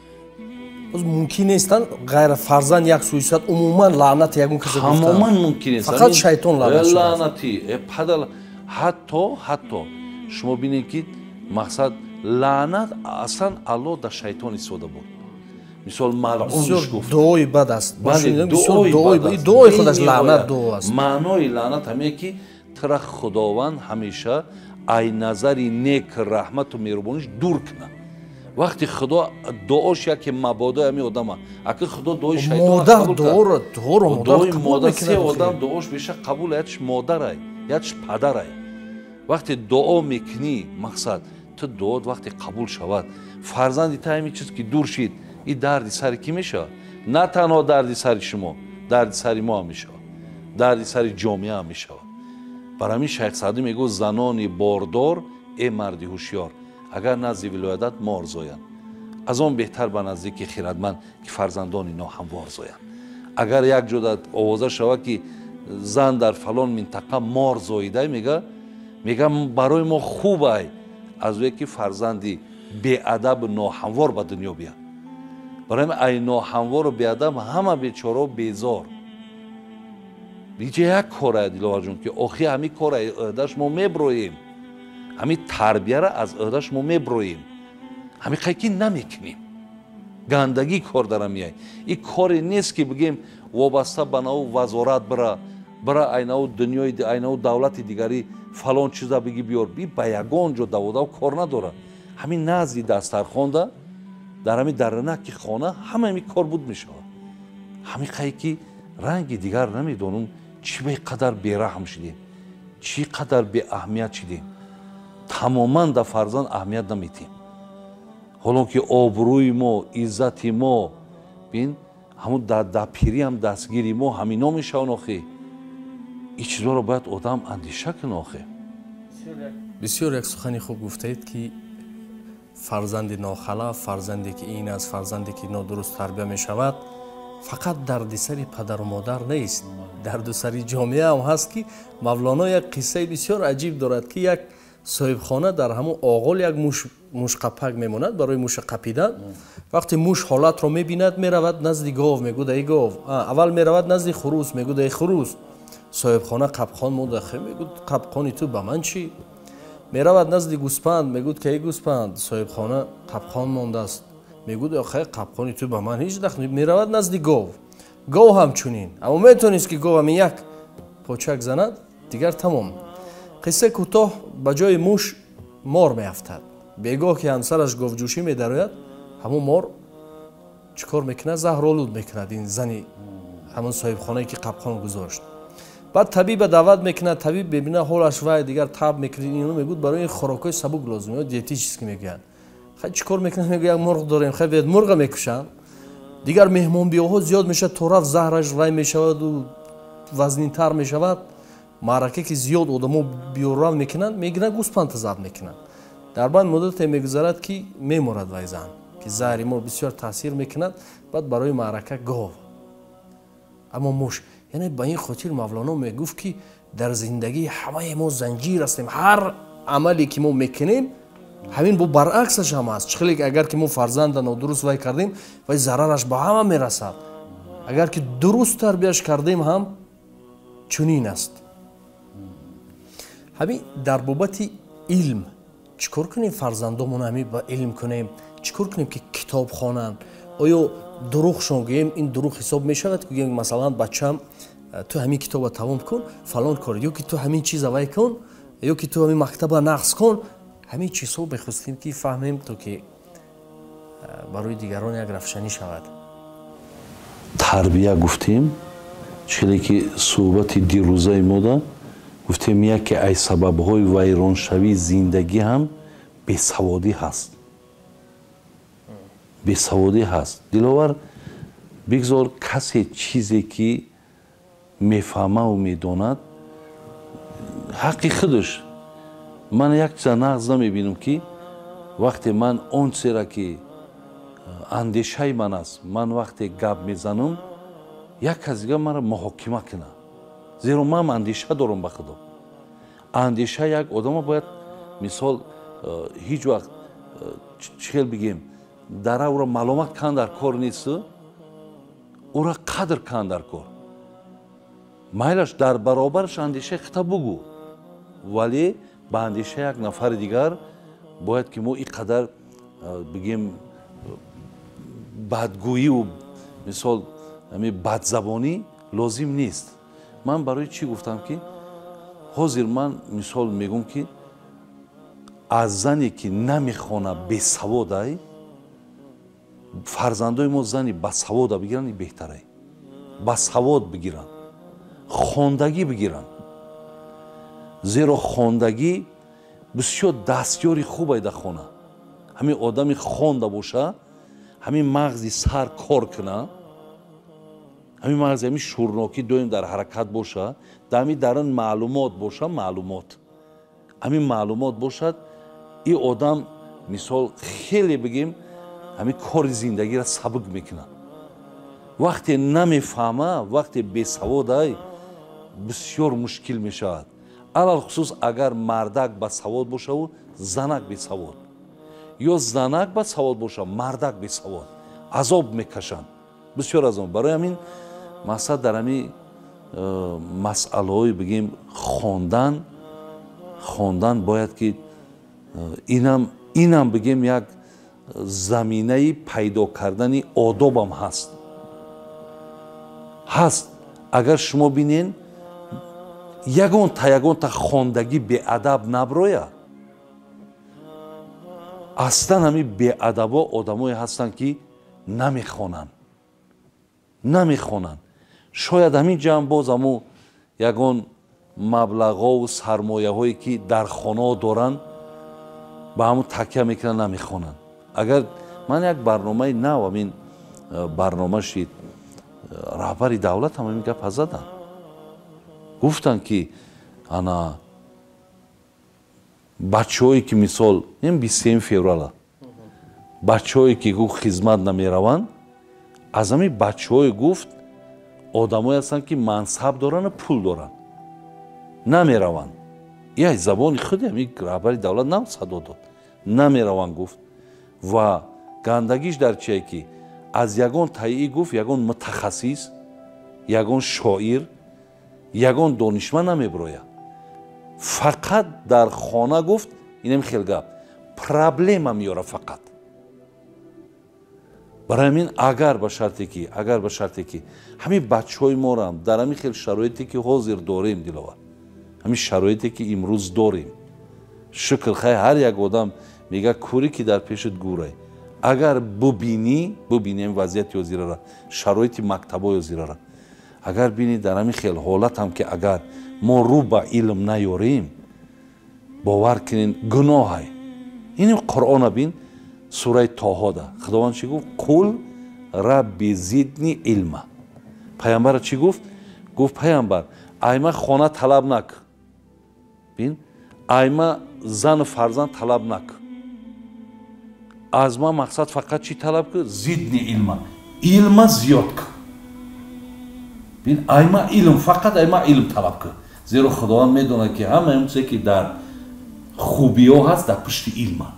Боз мумкин нестан ғайр фарзанд як суисад умуман лаънат ягон каса гуфтан. Тамоман мумкин нест. Фақат шайтон лаънат шудааст. Лаънати, падар ҳатто шумо бинед ки мақсад лаънат аслан Аллоҳ дар шайтон истода буд. Мисол малъунш гуфт. Дуои бад аст. Дуои худаш лаънат дуо аст. Маънои лаънат ҳаме ки тра Худованд ҳамеша ай назари нек, раҳмату меҳрубониш дур кунад. Вақти Худо дуош яке мабодои ҳами одама. Аки Худо дуои шайтон модар дуоро, дуоро модар қабул мекунад. Се одам дуош беша қабул, якш модарай, якш падарай. Вақти дуо мекунӣ, мақсад ту дуот вақте қабул шавад, фарзанди та ҳами чиз ки дур шид, и дарди сари кӣ мешавад? На танҳо дарди сари шумо, дарди сари мо ҳам мешавад, дарди сари ҷомеа ҳам мешавад. Бар ҳамин Шайх Саъдӣ мегӯяд занони бордор, э марди ҳушёр, агар назди вилоядат мор зоянд, аз он беҳтар ба наздики хирадманд ки фарзандони ноҳамвор зоянд. Агар як ҷо овоза шавад ки зан дар фалон минтақа мор зоида, мега барои мо хуб ай аз ӯе ки фарзанди беадабу ноҳамвор ба дунё биёд. Барои ай ноҳамвору беадаб ҳама бечорао безор. Биҷа як кора Диловарҷон ки охи ҳами кора ӯҳдаш мо меброем, ҳами тарбияра аз ӯҳдаш мо меброем, ҳами қай ки намекунем. Гандагӣ кор дара меяй. И коре нест ки бигем вобаста ба нав вазорат бира айнаву дунёи айнаву давлати дигарӣ фалон чиза биги биёр. Би ба ягон ҷо даводав кор надорад. Ҳамин назди дастархонда дар ҳамин даранаки хона ҳама ҳами кор буд мешавад. Ҳамин қай ки ранги дигар намедонам чӣ бе қадар бераҳм шудем, чӣ қадар беаҳамият шудем. Тамоман дар фарзанд аҳамият наметем. Ҳоло ки обрӯи мо, иззати мо, бин ҳамун дар пириам дастгири мо ҳамино мешаванд охи. Ин чизҳоро бояд одам андеша кунад охи. Бисёр як сухани хуб гуфтаед ки фарзанди нохалаф, фарзанде ки ин аст, фарзанде ки нодуруст тарбия мешавад, фақат дарди сари падару модар нест, дарду сари ҷомеа ҳам ҳаст ки Мавлоно як қиссаи бисёр аҷиб дорад ки як соҳибхона дар ҳамон оғол як мушқапак мемонад барои муша қапидан. Вақте муш ҳолатро мебинад, меравад назди гов, мегӯяд эй гов. Аввал меравад назди хурус, мегӯяд эй хурус. Соҳибхона қапқон монда, мегӯяд қапқони ту ба ман чӣ? Меравад назди гӯспанд, мегӯяд ки эй гӯспанд, соҳибхона қапқон мондааст. Мегӯяд охе қапқони ту ба ман ҳеҷ дахл. Меравад назди гов, гов ҳамчунин. Аммо метавонист ки гов ҳамин як почак занад, дигар тамом. Қисса кӯтоҳ, ба ҷои муш мор меафтад. Бегоҳ ки ҳамсараш говҷӯшӣ медарояд, ҳамон мор чӣ кор мекунад? Заҳролуд мекунад ин зани ҳамон соҳибхонае ки қапқон гузошт. Баъд табиба даъват мекунад, табиб мебинад ҳолаш вай дигар таб мекунад, ино мегӯяд барои ин хӯрокҳои сабук лозим, диетически мегӯянд. Хай чӣ кор мекунад? Мегӯяд як мурғ дорем, хай биёд мурға мекушанд. Дигар меҳмонбиёҳо зиёд мешавад, то рафт заҳраш вай мешаваду вазнинтар мешавад. Маърака ки зиёд одамо биёрав мекунанд, мегиранд гӯспанда забт мекунанд. Дар баъд муддате мегузарад ки меморад вай зан, ки заҳри мор бисёр таъсир мекунад. Баъд барои маърака гов, аммо муш. Яъне ба ин хотир Мавлоно мегуфт ки дар зиндагии ҳамаи мо занҷир ҳастем. Ҳар амале ки мо мекунем Ҳамин бо баръаксаш ҳам аст. Чӣ хеле агар ки мо фарзанда нодуруст вай кардем, вай зарараш ба ҳама мерасад. Агар ки дуруст тарбияш кардем ҳам чунин аст. Ҳамин дар бобати илм чӣ кор кунем, фарзандомон ҳамин ба илм кунем, чӣ кор кунем ки китоб хонанд? Оё дурӯғшон гӯем, ин дурӯғ ҳисоб мешавад? Гӯем масалан бачам ту ҳамин китоба тамом кун, фалон кор, ё ки ту ҳамин чиза вай кун, ё ки ту ҳамин мактаба нақс кун. Ҳамин чизҳо мехостем ки фаҳмем, то ки барои дигарон як равшанӣ шавад. Тарбия гуфтем, чиле ки суҳбати дирӯзаи мода гуфтем, яке аз сабабҳои вайроншавии зиндагӣ ҳам бесаводӣ ҳаст. Бесаводӣ ҳаст. Диловар, бигзор касе чизе ки мефаҳмаву медонад, ҳаққи худаш. Ман як чиза нағз намебинам, ки вақте ман он чизеро ки андешаи ман аст, ман вақте гап мезанам, як кас дигар маро муҳокима кунад. Зеро ман андеша дорам ба худо. Андеша як одама бояд, мисол, ҳеҷ вақт чӣ хел бигем, дара ӯро маломат кан дар кор нест, ӯро қадр кан дар кор. Майлаш дар баробараш андешаи хита бугӯ, вале ба андешаи як нафари дигар бояд ки мо ин қадар бигем бадгӯиву мисол ҳамин бадзабонӣ лозим нест. Ман барои чӣ гуфтам ки ҳозир ман мисол мегӯм, ки аз зане ки намехона, бесаводай, фарзандои мо зани басавода бигиранд беҳтарай. Басавод бигиранд, хондагӣ бигиранд. Зеро хондагӣ бисёр дастёри хубай дар хона. Ҳамин одами хонда боша, ҳамин мағзи сар кор куна, ҳамин мағзи ҳамин шӯрнокӣ доим дар ҳаракат боша, дар ҳамин дарун маълумот боша, маълумот. Ҳамин маълумот бошад, ин одам мисол хеле бигем ҳамин кори зиндагиро сабук мекунад. Вақте намефаҳма, вақте бесаводай, бисёр мушкил мешавад. Алалхусус агар мардак басавод бошаву занак бесавод, ё занак басавод боша, мардак бесавод, азоб мекашанд. Бисёр азоб. Барои ҳамин мақсад дар ҳамин масъалаҳои бигем хондан, хондан бояд ки инам бигем як заминаи пайдо кардани одобам ҳаст. Ҳаст. Агар шумо бинен, ягонта хондагӣ беадаб наброя. Аслан ҳамин беадабо одамое ҳастанд ки намехонанд. Намехонанд. Шояд ҳамин ҷамъ боз ҳамун ягон маблағову сармояҳое ки дар хонаҳо доранд, ба ҳамун такя мекунанд, намехонанд. Агар ман як барномаи нав, ҳамин барнома шид, раҳбари давлат ҳам ҳамин гапа заданд. Гуфтанд ки ана бачаҳое ки мисол ин 23 феврала бачаҳое ки гуфт хизмат намераванд, аз ҳамин бачаҳое гуфт одамое ҳастанд ки мансаб доранд ва пул доранд, намераванд. Ин забони худи ҳамин раҳбари давлат нав садо дод. Намераванд гуфт. Ва гандагиш дар чие ки аз ягон таии гуфт ягон мутахассис, ягон шоир, ягон донишманд намеброяд. Фақат дар хона гуфт инам хел гап проблема меёра фақат. Барои ҳамин агар ба шарте ки ҳамин бачаҳои морам дар ҳамин хел шароите ки ҳозир дорем, Диловар, ҳамин шароите ки имрӯз дорем, шукр хай, ҳар як одам мега кӯре ки дар пешат гӯрай. Агар бубинӣ ҳамин вазъияти ҳозирара, шароити мактабҳои ҳозирара, агар бинӣ дар ҳамин хел ҳолатам ки агар мо рӯ ба илм наёрем, бовар кунен гуноҳай. Иним Қуръона бин, сураи Тоҳода Худованд чӣ гуфт? Қул рабби зидни илма. Пайғамбара чӣ гуфт? Гуфт пайғамбар, айма хона талаб нак. Бин, айма зану фарзанд талаб нак. Аз ма мақсад фақат чӣ талаб кун? Зидни илма. Илма зиёд кун. Бин, айма илм, фақат айма илм талаб кун. Зеро Худованд медонад ки ҳамаи он чизе ки дар хубиҳо ҳаст, дар пушти илма.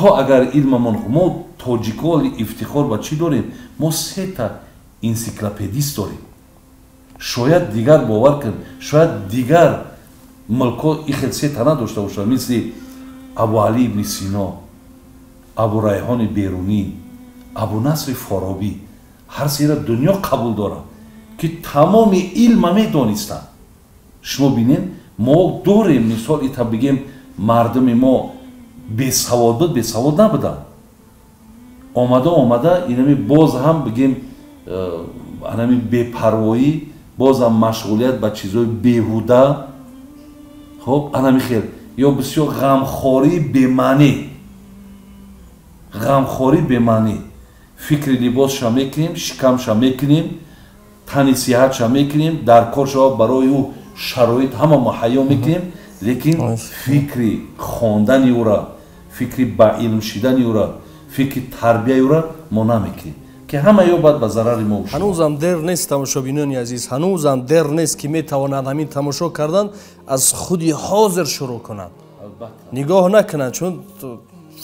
То агар илмамон, мо тоҷиколи ифтихор ба чӣ дорем? Мо сета энсиклопедист дорем. Шояд дигар, бовар кун, шояд дигар мулкҳо и хел сета надошта бошад, мисли Абу Али ибни Сино, Абу Райҳони Берунӣ, Абу Насри Форобӣ. Ҳар сера дунё қабул дорад, ки тамоми илма медонистанд. Шумо бинед, мо дорем, мисол ита бигем, мардуми мо бесавод буд, бесавод набуданд. Омада омада инами боз ҳам бигем, анами бепарвоӣ, боз ҳам машғулият ба чизҳои беҳуда, хоб, анами хел ё бисёр ғамхории бемаънӣ, ғамхории бемаънӣ. Фикри либосша мекунем, шикамша мекунем, тани сиҳатша мекунем, дар кор шава барои ӯ шароит ҳама муҳайё мекунем, лекин фикри хондани ӯра, фикри ба илм шидани ӯра, фикри тарбияи ӯра мо намекунем, ки ҳама ё баъд ба зарари мо. Ҳанӯзам дер нест, тамошобинони азиз, ҳанӯзам дер нест, ки метавонанд ҳамин тамошо кардан аз худи ҳозир шурӯъ кунанд, нигоҳ накунанд, чун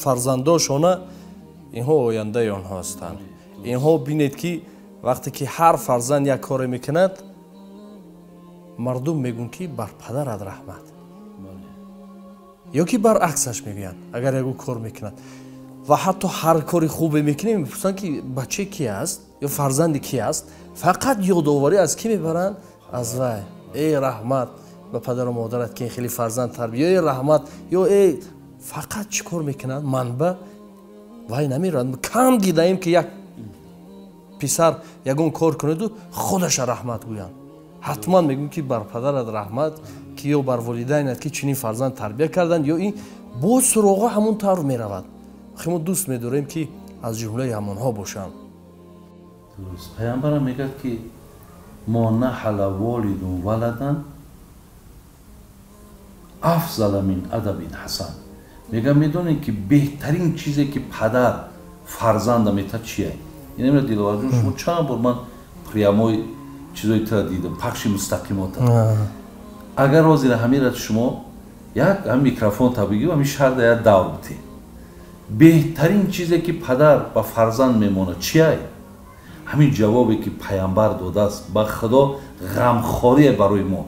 фарзандошона инҳо ояндаи онҳо ҳастанд. Инҳо бинед, ки вақте ки ҳар фарзанд як коре мекунад, мардум мегӯянд, ки бар падарат раҳмат, ё ки баръаксаш мегӯянд, агар ягон кор мекунад. Ва ҳатто ҳар кори хубе мекунем, мепурсанд, ки бача ки аст ё фарзанди ки аст. Фақат ёдоварӣ аз кӣ мебаранд? Аз вай. Эй, раҳмат ба падару модарат, ки хеле фарзанд тарбия, эй раҳмат, ё эй, фақат чӣ кор мекунанд? Манба вай намерад. Кам дидаем, ки як писар ягон кор кунаду худаша раҳмат гӯянд. Ҳатман мегӯем, ки бар падарат раҳмат, ки ё бар волидайнат, ки чунин фарзанд тарбия карданд, ё ин боз суроға ҳамон тавр меравад. Мо дӯст медорем, ки аз ҷумлаи ҳамонҳо бошанд. Дуруст, паямбарам мегӯяд, ки мо наҳала волидун валадан афзала мин адабин ҳасан. Мегӯяд, медонед, ки беҳтарин чизе, ки падар фарзанда метад, чие? Инамира, Диловарҷон, шумо чанд бор ман прямой чизои тира дидам, пахши мустақимота. Агар ҳозира ҳамира шумо як ҳам микрофон та бигирӣ, ҳамин шаҳрда як давр битед, беҳтарин чизе, ки падар ба фарзанд мемонад, чиай? Ҳамин ҷавобе, ки паямбар додааст, ба Худо ғамхорие барои мо.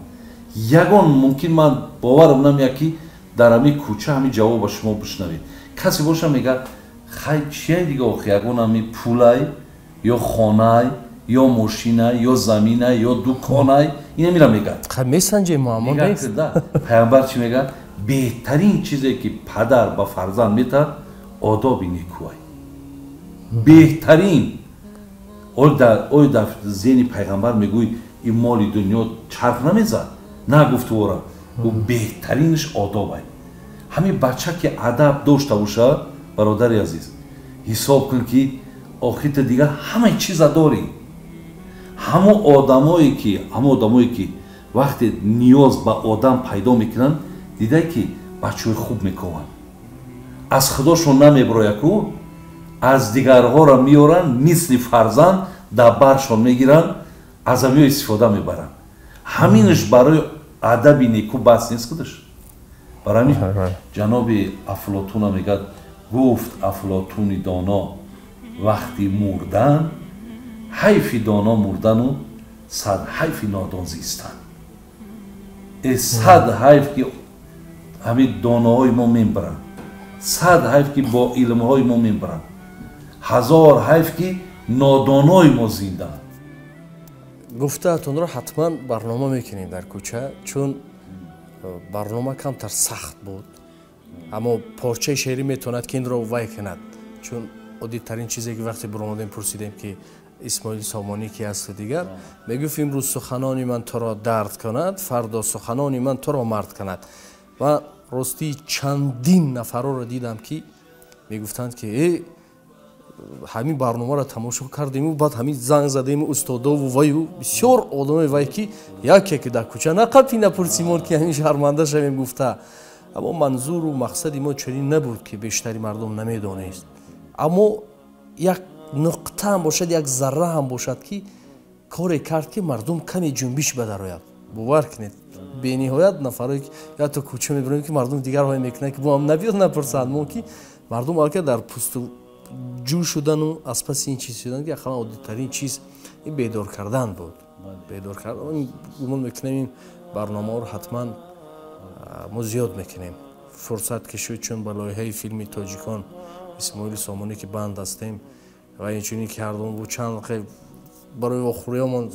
Ягон мумкин ман боварам намеяд, ки дар ҳамин кӯча ҳамин ҷавоба шумо бишнавед. Касе боша, мегӯяд: хай, чияй дига охи, ягон ҳамин пулай ё хонай ё мошинай ё заминай ё дуконай, ина мира мегӯяд. Месанҷем, муаммо нест. Паямбар чӣ мегӯяд? Беҳтарин чизе, ки падар ба фарзанд метавад, одоби некӯай. Беҳтарин. Ой, дар зеҳни пайғамбар мегӯй, ин моли дунё чарх намезад, нагуфт ора, ӯ беҳтаринаш одобай. Ҳамин бача, ки адаб дошта бошад, бародари азиз, ҳисоб кун, ки охита дигар ҳамаи чиза дорӣ. Ҳамон одамое, ки вақте ниёз ба одам пайдо мекунанд, дидай, ки бачаҳои хуб мекованд, аз худошон намеброяд ку, аз дигарҳоро меоранд, мисли фарзанд дар баршон мегиранд, аз ҳамиё истифода мебаранд. Ҳаминаш барои адаби неку бас нест худаш. Барои ҳамин ҷаноби Афлотуна мегӯяд, гуфт Афлотуни доно: вақти мурдан ҳайфи доно мурдану сад ҳайфи нодон зистан. Э, сад ҳайф, ки ҳамин доноҳои мо мебаранд, сад ҳайф, ки бо илмҳои мо мебаранд, ҳазор ҳайф, ки нодонои мо зиндаанд. Гуфтаатонро ҳатман барнома мекунем дар кӯча, чун барнома камтар сахт буд, аммо порчаи шеърӣ метавонад, ки инро вай кунад. Чун оддитарин чизе, ки вақте биромадем, пурсидем, ки Исмоили Сомонӣ ки асту дигар, мегуфт: имрӯз суханони ман туро дард кунад, фардо суханони ман туро мард кунад. Ва ростӣ чандин нафарҳоро дидам, ки мегуфтанд, ки э, ҳамин барномаро тамошо кардему, баъд ҳамин занг задему устодову ваю бисёр одамои вай, ки яке ки дар кӯча нақапи напурсимон, ки ҳамин шарманда шавем гуфта. Аммо манзуру мақсади мо чунин набуд, ки бештари мардум намедонист, аммо як нуқта ҳам бошад, як зарра ҳам бошад, ки коре кард, ки мардум каме ҷунбиш бадарояд. Бовар кунед, бениҳоят нафарое, ки ё то кӯча мебироем, ки мардум дигарҳое мекунанд, ки бо ҳам набиёд напурсанд мо, ки Мардум аллакай дар пусту ҷӯ шудану аз паси ин чиз шудан, ки ақаллан оддитарин чиз ин бедор кардан буд. Бедор кардан. Гумон мекунем, ин барномаҳоро ҳатман мо зиёд мекунем. Фурсат ки шуд, чун ба лоиҳаи филми тоҷикон Исмоили Сомонӣ ки банд ҳастем ва инчунин ки ҳардум буд, чанд барои охириёмон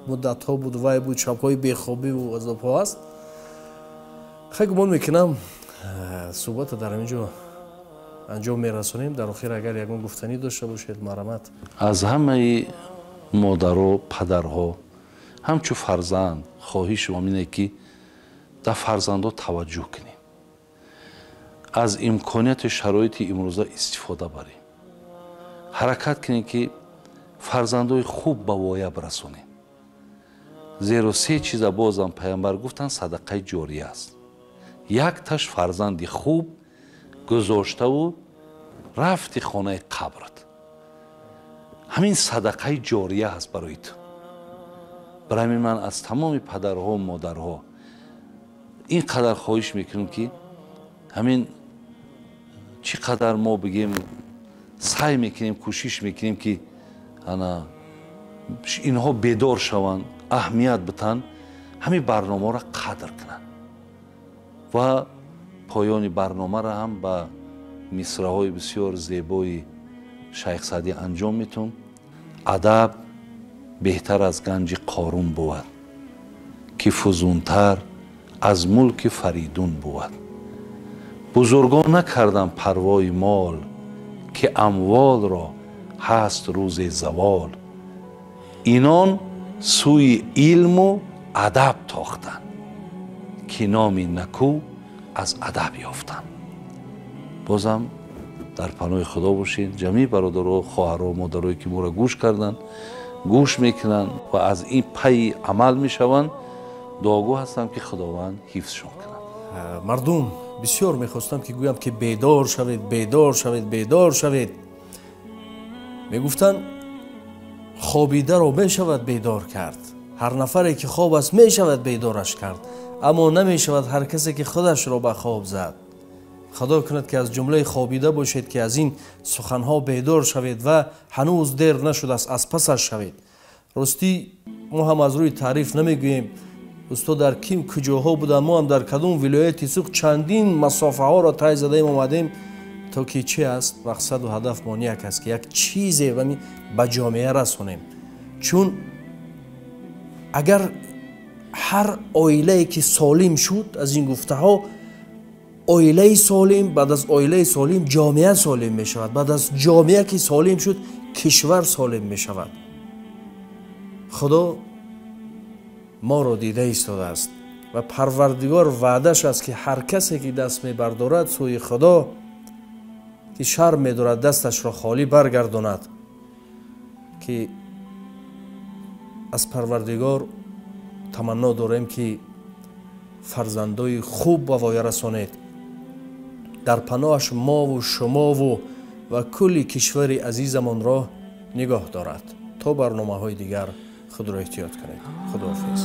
муддатҳо буд, вай буд, шабҳои бехобиву азобҳо аст. Хай, гумон мекунам, суҳбатро дар ҳамин ҷо анҷом мерасонем. Дар охир агар ягон гуфтанӣ дошта бошед, марҳамат. Аз ҳамаи модаро, падарҳо ҳамчу фарзанд хоҳишам ине, ки дар фарзандҳо таваҷҷӯҳ кунем, аз имконияти шароити имрӯза истифода барем, ҳаракат кунем, ки фарзандои хуб ба воя бирасонем, зеро се чиза бозам пайғамбар гуфтанд, садақаи ҷория аст. Якташ фарзанди хуб гузоштаву рафти хонаи қабрат, ҳамин садақаи ҷория аст барои ту. Барои ҳамин ман аз тамоми падарҳо, модарҳо ин қадар хоҳиш мекунам, ки ҳамин чӣ қадар мо бигем, саъй мекунем, кӯшиш мекунем, ки ана инҳо бедор шаванд, аҳамият битанд, ҳамин барномаро қадр кунанд. Ва поёни барномаро ҳам ба мисраҳои бисёр зебои Шайх Саъдӣ анҷом метум. Адаб беҳтар аз ганҷи Қорун бувад, ки фузунтар аз мулки Фаридун бувад. Бузургон накардам парвои мол, ки амволро ҳаст рӯзе завол. Инон сӯи илму адаб тохтанд, ки номи накӯ аз адаб ёфтанд. Бозам дар паноҳи Худо бошед. Ҷамъи бародаро, хоҳаро, модарое, ки моро гӯш карданд, гӯш мекунанд ва аз ин пайи амал мешаванд, дуогӯ ҳастам, ки Худованд ҳифзшон кунад. Мардум, бисёр мехостам, ки гӯям, ки бедор шавед, бедор шавед, бедор шавед. Мегуфтанд, хобидаро мешавад бедор кард, ҳар нафаре ки хоб аст, мешавад бедораш кард, аммо намешавад ҳар касе ки худашро ба хоб зад. Худо кунад, ки аз ҷумлаи хобида бошед, ки аз ин суханҳо бедор шавед ва ҳанӯз дер нашудааст, аз пасаш шавед. Ростӣ, мо ҳам аз рӯи таъриф намегӯем. Устод дар ким куҷоҳо буданд, мо ҳам дар кадом вилояти Суғд, чандин масофаҳоро тай задаем, омадем, то ки чи аст, мақсаду ҳадафмон як аст, ки як чизе ба ҷомеа расонем. Чун агар ҳар оилае ки солим шуд аз ин гуфтаҳо, оилаи солим, баъд аз оилаи солим ҷомеа солим мешавад, баъд аз ҷомеа ки солим шуд, кишвар солим мешавад. Худо моро дида истодааст ва Парвардигор ваъдаш аст, ки ҳар касе ки даст мебардорад сӯи Худо, ки шарм медорад дасташро холӣ баргардонад, ки аз Парвардигор таманно дорем, ки фарзандои хуб ба воя расонед. Дар паноҳаш мову шумову ва кулли кишвари азизамонро нигоҳ дорад. То барномаҳои дигар худро эҳтиёт кунед. Худоҳофиз.